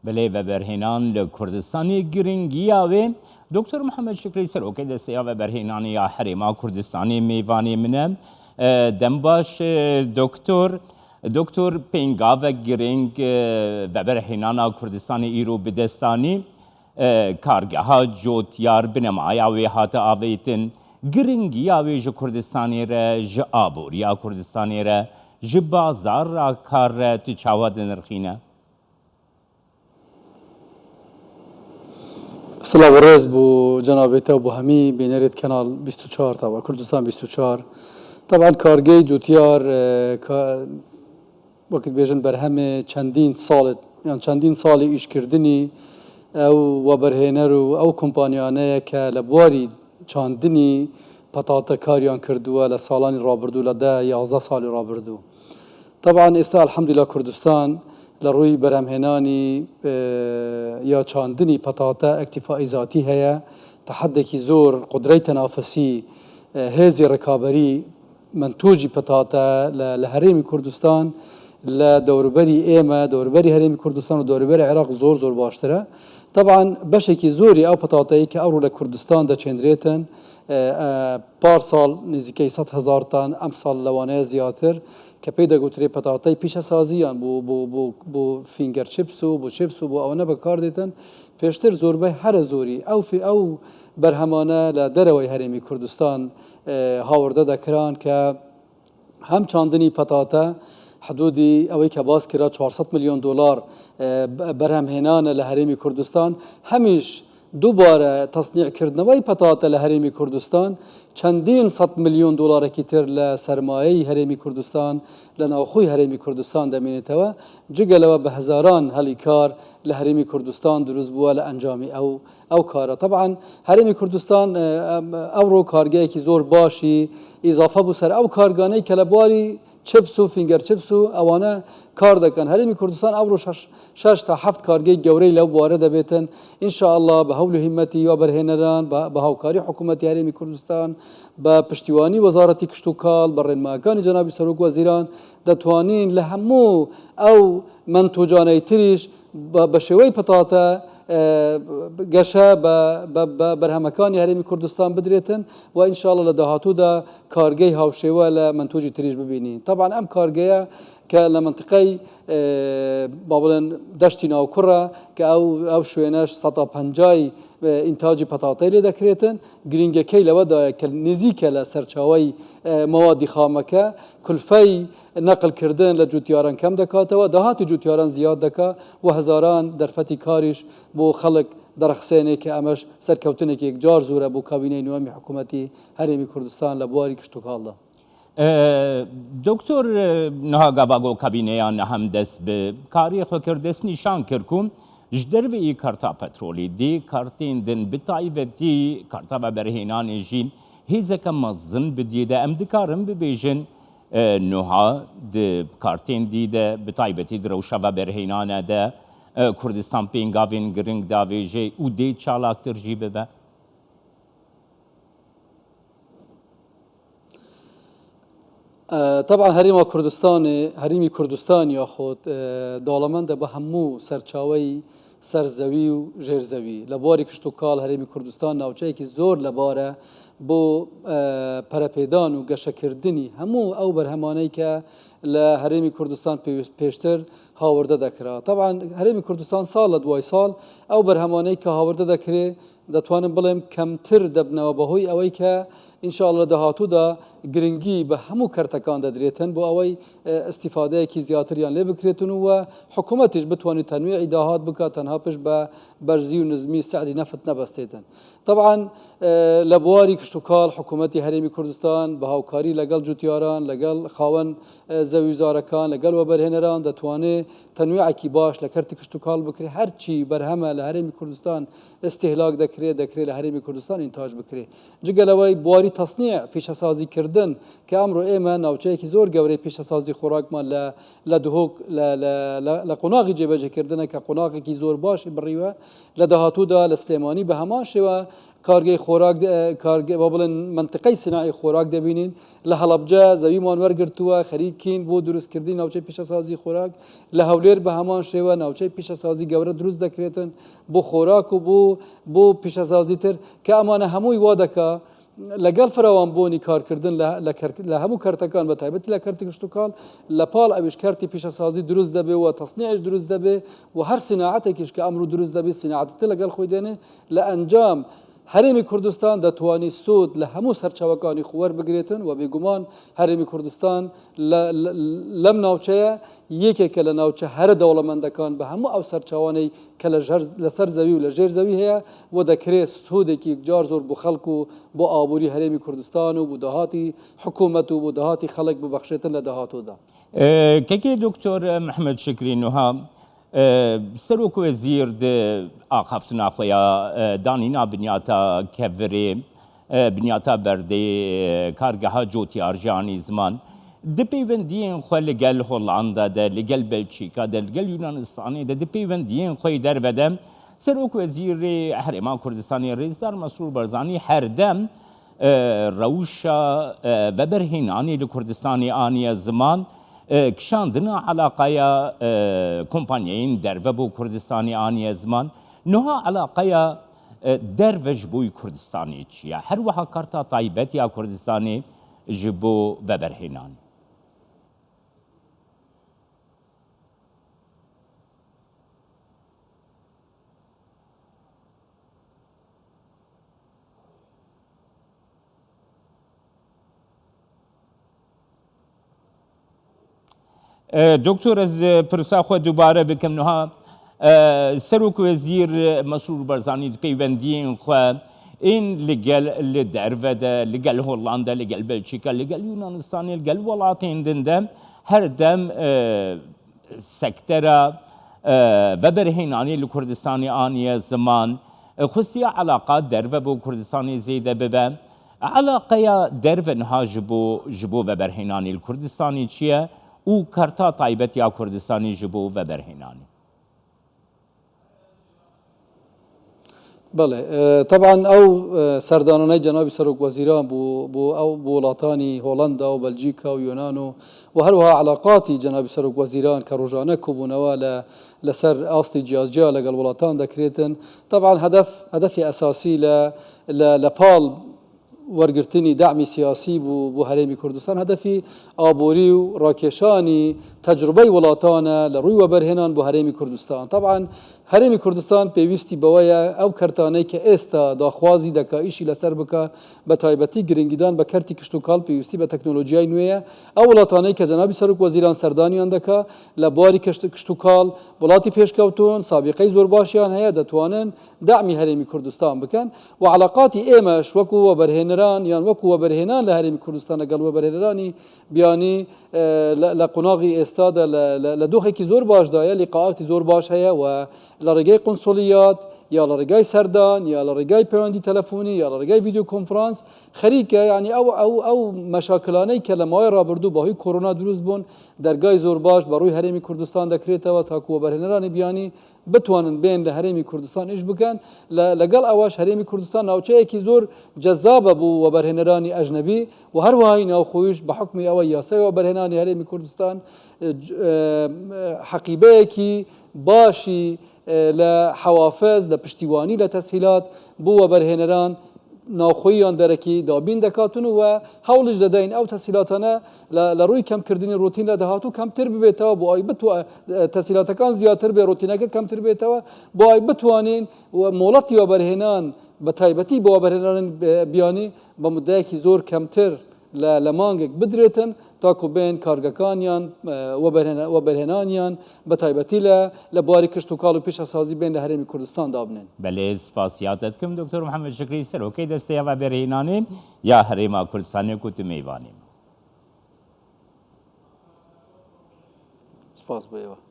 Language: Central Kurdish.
Belê veberhênan li Kurdistanê giringiya wê Doktor Mihemed Şikrî Serokê Desteya Veberhênanê ya Herêma Kurdistanê mêvanê min e. Dem baş doktor. Doktor pêngavek giring veberhênana Kurdistanê îro bi dest anî. Kargeha cotyar binemaya wê hate avêtin. Giringiya wê ji Kurdistanê re, ji aboriya Kurdistanê re, ji bazara kar re tu çawa dinirxîne? Silav û rêz bo cenabê te û bo hemî bînerêt Kanal 24 taba Kurdistan 24. Taban kargey cotyar wek dibêjin berhemê çendîn salê yan çendîn salî îşkirdinî ew weberhêner û ew kompanyane ye ke li buwarî çandinî petate kariyan kirduwe li salanî rabirdû li deh 11 salî rabirdû. Teb'an êsta elhemdulillah Kurdistan li rûyî berhemhênanî ya çandinî petate îktîfaî zatî heye, teheddekî zor, qudrey tenafusî, hêzê rikaberî mentûcî petate li herêmî Kurdistan, li dewrûberî ême, dewrûberî herêmî Kurdistan û dewrûberî Iraq zor zor baştir e. Teb'an beşekî zorî ew petateyî ke ewro li Kurdistan deçêndrêtin Par sal nêzîkeyî 100,000 tan, emsal lewaneye ziyatır ke pê degotirê petatey pîşesazî yan bo bo bo bo finger chips û bo chips û bo ewane bi kar dêtin. Pêştir zorbey here zorî ew fî ew berhemane li derewey herêmî Kurdistan hawirde dekiran ke hem çandinî petate hidûdî ewey ke bas kira 400 milyon dolar berhemhênane li herêmî Kurdistan hemîş Dubare tesnî'kirdnewey petate li Herêmî Kurdistan çendîn sed milyon dolarekî tir li sermayeyî Herêmî Kurdistan li navxwî Herêmî Kurdistan demînêtewe, ciga lewe bi hezaran helî kar li Herêmî Kurdistan dirust bûwe li encamî ew ew kare. Teb'an Herêmî Kurdistan ewro kargeyekî zor başî îzafe bû ser ew karganey kelebarî Chips û finger chips û ewane kar dekin. Herêmî Kurdistan ewro şeş şeş ta heft kargey gewrey lew buware debêtin. Înşaellah bi hewl û hîmmetî ya berhêneran, bi bi hawkarî hikûmetî Herêmî Kurdistan, bi piştîwanî Wezaretî Kiştûkal, bi rênmayekanî cenabî Serokwezîran detwanîn li hemû ew mentûcaney tirîş بە شێوەی پەتاتە گەشە بە بەرهەمەکانی هەرێمی کوردستان بدرێتن و ئینشاءاللە لە داهاتوودا کارگەی هاوشێوە لە مەنتوجی تریش ببینین. تەبعەن ئەم کارگەیە کە لە مەنتیقەی با بڵێن دەشتی ناوکوڕە کە ئەو ئەو شوێنەش سەتا پەنجای ئینتاجی پەتاتەی لێ دەکرێتن گرینگەکەی لەوەدایە کە نزیکە لە سەرچاوەی مەوادی خامەکە کولفەی نەقل کردن لە جوتیاران کەم دەکاتەوە، داهاتی جوتیاران زیاد دەکا و هەزاران دەرفەتی کاریش بۆ خەڵک دەڕەخسێنێ کە ئەمەش سەرکەوتنێکی یەکجار زۆرە بۆ کابینەی نوێمی حکوومەتی هەرێمی کوردستان لە بواری کشتوکاڵدا. دکتۆر نها گاڤاگۆ کابینەیا نهم دەست bi karê xwe kir destnîşan kir ku ji derveyî karta petrolê dê kartên din bi taybetî karta veberhênanê jî hêzeke mezin bidiyê de em dikarin bibêjin Nuha di kartên dî de bi taybetî di rewşa veberhênane de Kurdistan pêngavên giring davêje û dê çalaktir jî bibe. Teb'an Herêma Kurdistanê, Herêmî Kurdistan ya xwe dewlemend e bi hemû serçaweyî ser zewî û jêr zewî. Li barî kiştûkal Herêmî Kurdistan navçeyekî zor li bar e bo perepêdan û geşekirdinî hemû ew berhemaney ke li Herêmî Kurdistan pêwîst pêştir hawirde dekira. Teb'an Herêmî Kurdistan sal li dway sal ew berhemaney ke hawirde dekirê دەتوانم بڵێم کەمتر دەبنەوە بەهۆی ئەوەی کە ان شاء اللە لە داهاتوودا گرنگی بە هەموو کەرتەکان دەدرێتن بۆ ئەوەی ئیستیفادەیەکی زیاتریان لێ بکرێتن و حکوومەتیش بتوانێت تەنویعی داهات بکات تەنها پشت بە بەرزی و نزمی سعری نەفت نەبەستێتن. طبعا لە بواری کشتوکاڵ حکوومەتی هەرێمی کوردستان بە هاوکاری لەگەڵ جوتیاران لەگەڵ خاوەن زەویوزارەکان لەگەڵ وەبەرهێنەران دەتوانێت تەنویعێکی باش لە کەرتی کشتوکاڵ بکرێت هەرچی بەرهەمە لە هەرێمی کوردستان ئیستیهلاک دەکرێت دەکرێت لە هەرێمی کوردستان ئینتاج بکرێت جگە لەوەی بواری تەسنیع پیشەسازی کردن کە ئەمڕۆ ئێمە ناوچەیەکی زۆر گەورەی پیشەسازی خۆراکمان لە لە دهۆک لە قۆناغی جێبەجێکردنە کە قۆناغێکی زۆر باشی بڕیوە لە داهاتوودا لە سلێمانی بە هەمان شێوە. کارگەی خۆراک کارگە با بڵێن مەنتقەی سناعی خۆراک دەبینین لە هەڵەبجە زەویمان وەرگرتووە خەریکین بۆ دروستکردنی ناوچەی پیشەسازی خۆراک لە هەولێر بە هەمان شێوە ناوچەی پیشەسازی گەورە دروست دەکرێتن بۆ خۆراک و بۆ بۆ پیشەسازی تر کە ئەمانە هەمووی وا دەکا لەگەڵ فراوانبوونی کارکردن لە هەموو کەرتەکان بە تایبەتی لە کەرتی کشتوکاڵ لە پاڵ ئەویش کەرتی پیشەسازی دروست دەبێ و تەسنیعش دروست دەبێ و هەر سیناعەتێکیش کە ئەمڕۆ دروست دەبێ سیناعەتی تر لەگەڵ خۆی دێنێ لە ئەنجام هەرێمی کوردستان دەتوانی سوود لە هەموو سەرچاوەکانی خۆ وەربگرێتن و بێگومان هەرێمی کوردستان لەم ناوچەیە یەکێکە لە ناوچە هەرە دەوڵەمەندەکان بە هەموو ئەو سەرچاوانەی کە لەسەر زەوی و لە ژێر زەوی هەیە و دەکرێت سوودێکی یەکجار زۆر بۆ خەڵک و بۆ ئابووری هەرێمی کوردستان و بۆ داهاتی حکوومەت و بۆ داهاتی خەڵک ببەخشێتن لە داهاتوودا. کەکێ دکتۆر محمد شکری نوها سەرۆک وەزیر د ئاخافتنا خوەیا دانینا بنیاتا کەڤرێ بنیاتا بەردێ کارگەها جۆتیار ژانی زمان د پەیوەندیێن خوە لە گەل هۆڵاندا دە لە گەل بەلچیکا دە لە گەل یونانستانێ دە د پەیوەندیێن خوەی دەرڤە دە سەرۆک وەزیرێ هەرێما کوردستانێ ڕێزدار مەسرور بەرزانی هەردەم رەوشا ڤەبەرهێنانێ لە کوردستانێ ئانیە زمان، کشاندنا عەلاقەیا کۆمپانیایên دەرڤە بۆ کوردستانێ ئانیە زمان. نوها عەلاقەیا دەرڤە ji بۆی کوردستانێ چیە؟ هەروەها کارتا تایبەت یا کوردستانێ ji بۆ ڤەبەرهێنان. دکتۆر ئەز پرسا خۆ دووبارە بکەم نها سەرۆک وەزیر مەسرور بەرزانی پەیوەندیین خۆ ئین لەگەل لە دەرڤەدە لەگەل هۆڵاندا لەگەل بەلچیکا لەگەل یونانستانی لەگەل وڵاتێن دندە هەردەم سەکتەرە ڤەبەرهێنانێ لە کوردستانێ ئانیە زمان، خستیە عەلاقە دەرڤە بۆ کوردستانێ زێدە ببە. عەلاقەیا دەرڤە نها ژ بۆ ژ بۆ ڤەبەرهێنانێ لە کوردستانێ چیە و کەرتا تایبەت یا کوردستانێ ژ بۆ ڤەبەرهێنانێ؟ بەڵێ تەبعەن ئەو سەردانانەی جەنابی سەرۆک وەزیران بۆ بۆ ئەو بۆ وڵاتانی هۆڵەندا و بەلجیکا و یۆنان و و هەروەها علاقاتی جەنابی سەرۆک وەزیران کە ڕۆژانە کۆبوونەوە لە لەسەر ئاستی جیاجیا لەگەڵ وڵاتان دەکرێتن تەبعەن هەدەف هەدەفی ئەساسی لە لە لە پاڵ وەرگرتنی دەعمی سیاسی بوو بۆ هەرێمی کوردستان هەدەفی ئابووری و ڕاکێشانی تەجروبەی وڵاتانە لە ڕووی وەبەرهێنان بۆ هەرێمی کوردستان تەبعەن هەرێمی کوردستان پێویستی بەوەیە ئەو کەرتانەی کە ئێستا داخوازی دەکا ئیشی لەسەر بکا بە تایبەتی گرنگیدان بە کەرتی کشتوکاڵ پێویستی بە تەکنۆلۆجیای نوێیە ئەو وڵاتانەی کە جەنابی سەرۆک وەزیران سەردانیان دەکا لە بواری کشتوکاڵ وڵاتی پێشکەوتوون سابیقەی زۆر باشیان هەیە دەتوانن دەعمی هەرێمی کوردستان بکەن و عەلاقاتی ئێمەش وەکو وەبەرهێنەران یان وەکو وەبەرهێنان لە هەرێمی کوردستان لەگەڵ وەبەرهێنەرانی بیانی لە قۆناغی ئێستادا لە دۆخێکی زۆر باشدایە لیقاعاتی زۆر باش هەیە و لە ڕێگەی قونسڵیات یا لە ڕێگای سەردان یا لە ڕێگای پەیوەندی تەلەفۆنی یا لە ڕێگای ڤیدیۆ کۆنفرانس خەریکە یعنی ئەو ئەو ئەو مەشاکلانەی کە لە ماوەی ڕابردوو بەهۆی کۆرۆنا دروست بوون دەرگای زۆر باش بە ڕووی هەرێمی کوردستان دەکرێتەوە تاکو وەبەرهێنەرانی بیانی بتوانن بێن لە هەرێمی کوردستان ئیش بکەن، لەگەڵ ئەوەش هەرێمی کوردستان ناوچەیەکی زۆر جەزابە بۆ وەبەرهێنەرانی ئەژنەبی و هەروەهایی ناوخۆیش بە حوکمی ئەوەی یاسای وەبەرهێنانی هەرێمی کوردستان حەقیبەیەکی باشی لە حەوافز لە پشتیوانی لە تەسهیلات بۆ وەبەرهێنەران ناوخۆیی یان دەرەکی دابین دەکاتن و هەوڵیش دەدەین ئەو تەسهیلاتانە لە ڕووی کەمکردنی ڕۆتین لە داهاتوو کەمتر ببێتەوە بۆ ئەوەی بتو تەسهیلاتەکان زیاتر بێ ڕۆتینەکە کەمتر بێتەوە بۆ ئەوەی بتوانین و مۆڵەتی وەبەرهێنان بە تایبەتی بۆ وەبەرهێنان بیانی بە مدەیەکی زۆر کەمتر لە لە مانگێک بدرێتن تاکو بێن کارگەکانیان وەبەرهێنانیان بە تایبەتی لە لە بواری کشتوکاڵ و پیشەسازی بێن لە هەرێمی کوردستان دابنێن. بەلێ سپاسیاتە دکم دکتۆر محمد شکری سەرۆکەی دەستەی وەبەرهێنانێ یا هەرێما کوردستانێ کو تو مێوانێ. سپاس بۆ ئێوە.